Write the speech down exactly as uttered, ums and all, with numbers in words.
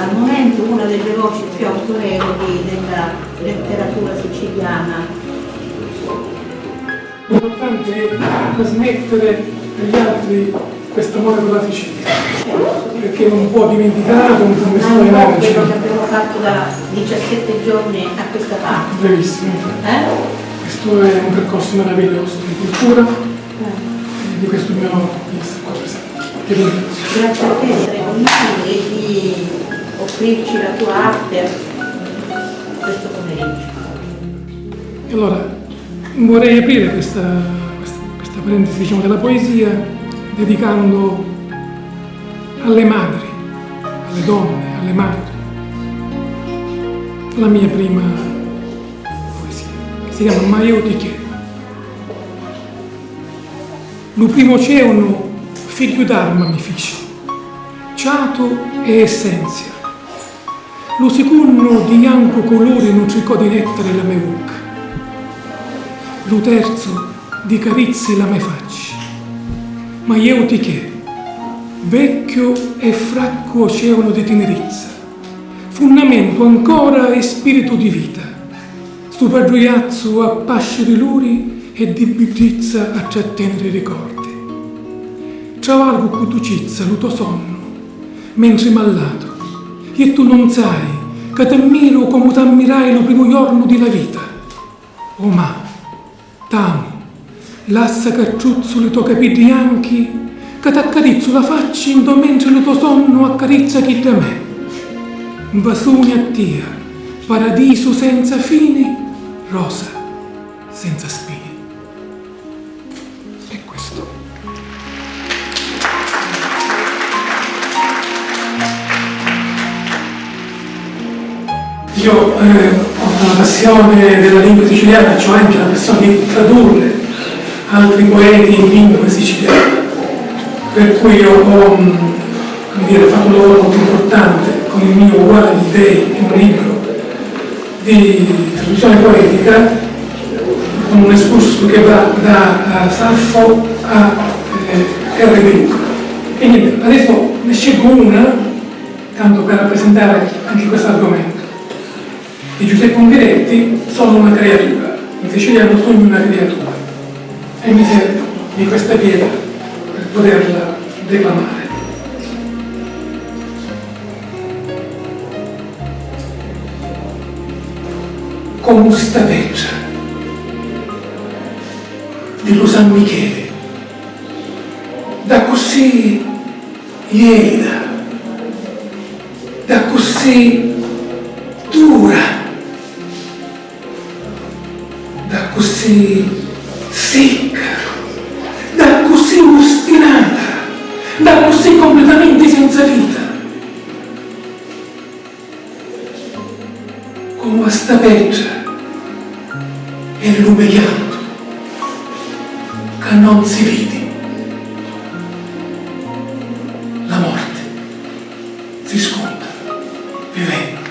Al momento una delle voci più autorevoli della letteratura siciliana. L'importante è trasmettere agli altri questo amore per la Sicilia, perché è un po' dimenticato, un po' messo ai margini. Quello che abbiamo fatto da diciassette giorni a questa parte. Bravissimo, infatti. Eh? Questo è un percorso meraviglioso di cultura, eh, e di questo mi onoro di essere qua presente. Ti ringrazio. Grazie a te di essere con noi e di offrirci la tua arte questo pomeriggio. E allora vorrei aprire questa, questa, questa parentesi, diciamo, della poesia dedicando alle madri, alle donne, alle madri, la mia prima poesia, che si chiama Ma iu ti chiedu. Lu primu oceanu figghiu d'arma mi fici, ciatu e essenzia. Lu sicunnu di jancu culuri nutricò di nettari la me vucca. Lu terzu di carizzi la me facci. Ma ieu ti chè, vecchiu e fraccu oceanu di tinirizza, funnamentu ancora e spiritu di vita. Stu paddujazzu a pasciri luri e di biddizza a tratteniri ricordi. Travaghu cu ducizza lu to sonnu, mentri m'allatu, e tu non sai ca t'ammiru comu t'ammirai lu primu jornu di la vita. O ma, t'amu, lassa ca truzzu li to capiddi janchi, ca t'accarizzu la facci ndo mentri lu to sonnu accarizza chidda me. Nvasuni a tia, paradisu senza fini, rosa senza spini. E questo. Io, eh, ho una passione della lingua siciliana, c'ho anche la passione di tradurre altri poeti in lingua siciliana, per cui io ho, mm, come dire, fatto un lavoro molto importante con il mio Uguale di Dei, che è un libro di traduzione poetica, con un excursus che va da, eh, Saffo a, eh, R. De Luca. E niente, adesso ne scelgo una, tanto per rappresentare anche questo argomento. Di Giuseppe Ungaretti, Sono una creatura, in siciliano Sugnu na criatura, e mi servo di questa pietra per poterla declamare. Comu sta petra di lu San Micheli, d'accussì jelida, d'accussì dura, d'accussì sicca, d'accussì ustinata, d'accussì cumpletamenti senza vita. Comu a sta petra e lu me chiantu ca non si vidi, la morti si scunta vivennu.